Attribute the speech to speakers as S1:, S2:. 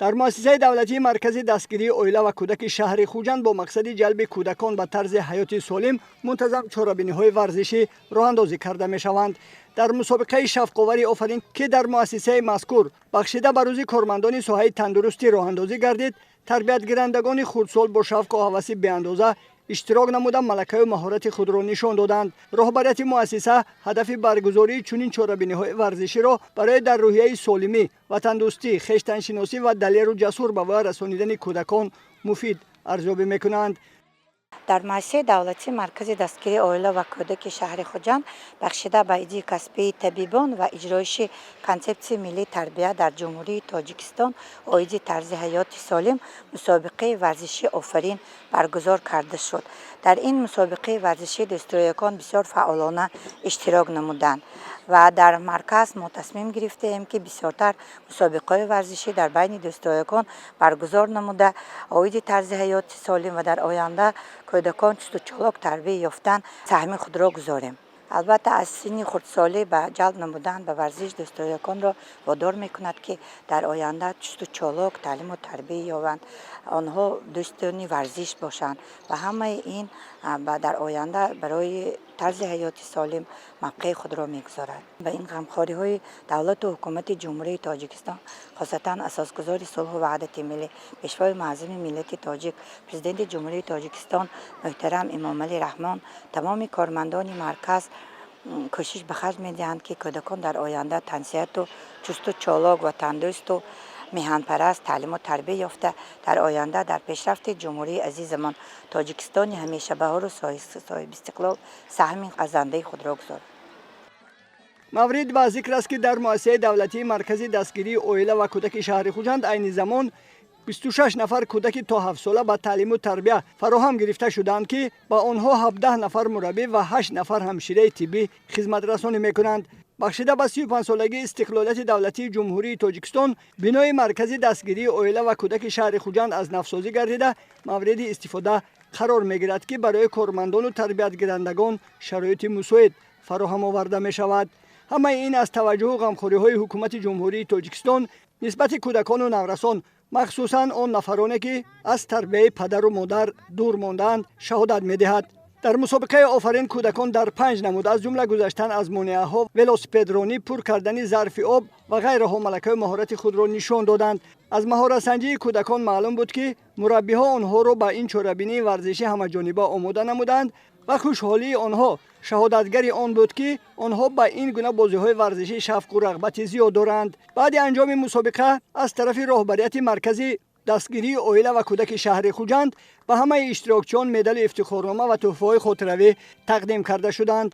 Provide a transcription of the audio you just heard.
S1: Дар муассисаи давлатии маркази дастгирии оила ва кӯдаки шаҳри Хуҷанд бо мақсади ҷалби кӯдакон ба тарзи ҳаёти солим мунтазам чорабиниҳои варзишӣ роҳандозӣ карда мешаванд. Дар мусобиқаи шавқовари «Офарин», ки дар муассисаи мазкур бахшида ба рӯзи кормандони соҳаи тандурустӣ роҳандозӣ гардид, тарбиятгирандагони хурдсол бо шавқу ҳаваси беандоза иштирок намуда, малакаю маҳорати худро нишон доданд. Роҳбарияти муассиса ҳадафи баргузории чунин чорабиниҳои варзиширо барои дар рӯҳияи солимӣ, ватандӯстӣ, хештаншиносӣ ва далеру ҷасур ба воя расонидани кӯдакон муфид арзёбӣ мекунанд.
S2: Дар муассисаи давлатии маркази дастгирии оила ва кӯдаки шаҳри Хуҷанд бахшида ба иди касбии табибон ва иҷроиши Консепсияи миллии тарбия дар Ҷумҳурии Тоҷикистон оиди тарзи ҳаёти солим мусобиқаи варзишии «Офарин» баргузор карда шуд. Дар ин мусобиқаи варзишӣ дӯстроякон бисёр фаъолона иштирок намуданд ва дар марказ мо тасмим гирифтаем, ки бисёртар мусобиқаҳои варзишӣ дар байни дӯстроякон баргузор намуда, оиди тарзи ҳаёти солим ва дар оянда кӯдакон чусту чолок тарбия ёфтан саҳми худро гузорем. Албатта, аз синни хурдсолӣ ба ҷалб намудан ба варзиш дӯстрояконро водор мекунад, ки дар оянда чусту чолок таълиму тарбия ёбанд, онҳо дӯстони варзиш бошанд ва ҳамаи ин дар оянда барои тарзи ҳаёти солим мавқеи худро мегузорад. Ба ин ғамхориҳои давлату ҳукумати Ҷумҳурии Тоҷикистон, хосатан асосгузори сулҳу ваҳдати миллӣ, Пешвои муаззами миллати тоҷик, Президенти Ҷумҳурии Тоҷикистон муҳтарам Эмомалӣ Раҳмон, тамоми кормандони марказ кӯшиш ба харҷ медиҳанд, ки кӯдакон дар оянда тансиҳату чусту чолок, ватандӯсту меҳанпараст таълиму тарбия ёфта, дар оянда дар пешрафти ҷумҳурии азизамон Тоҷикистони ҳамешабаҳору соҳибистиқлол саҳми арзандаи худро гузорад.
S1: Маврид ба зикр аст, ки дар муассисаи давлатии маркази дастгирии оила ва кӯдаки шаҳри Хуҷанд айни замон 26 нафар кӯдаки то 7-сола ба таълиму тарбия фароҳам гирифта шудаанд, ки ба онҳо 17 нафар мураббӣ ва 8 нафар ҳамшираи тиббӣ хизматрасонӣ мекунанд. Бахшида ба 35-солагии истиқлолияти давлатии Ҷумҳурии Тоҷикистон бинои маркази дастгирии оила ва кӯдаки шаҳри Хуҷанд аз навсозӣ гардида, мавриди истифода қарор мегирад, ки барои кормандону тарбиятгирандагон шароити мусоид фароҳам оварда мешавад. Ҳамаи ин аз таваҷҷӯҳу ғамхориҳои ҳукумати Ҷумҳурии Тоҷикистон нисбати кӯдакону наврасон, махсусан он нафароне, ки аз тарбияи падару модар дур мондаанд, шаҳодат медиҳад. Дар мусобиқаи «Офарин» кӯдакон дар панҷ намуд, аз ҷумла гузаштан аз монеаҳо, велосипедронӣ, пур кардани зарфи об ва ғайраҳо малакаю маҳорати худро нишон доданд. Аз маҳоратсанҷии кӯдакон маълум буд, ки мураббиҳо онҳоро ба ин чорабинии варзишӣ ҳамаҷониба омода намуданд ва хушҳолии онҳо шаҳодатгари он буд, ки онҳо ба ин гуна бозиҳои варзишӣ шавқу рағбати зиёд доранд. Баъди анҷоми мусобиқа аз тарафи роҳбарияти маркази дастгирии оила ва кӯдаки шаҳри Хуҷанд ба ҳамаи иштирокчиён медали ифтихорнома ва тӯҳфаҳои хотиравӣ тақдим карда шуданд.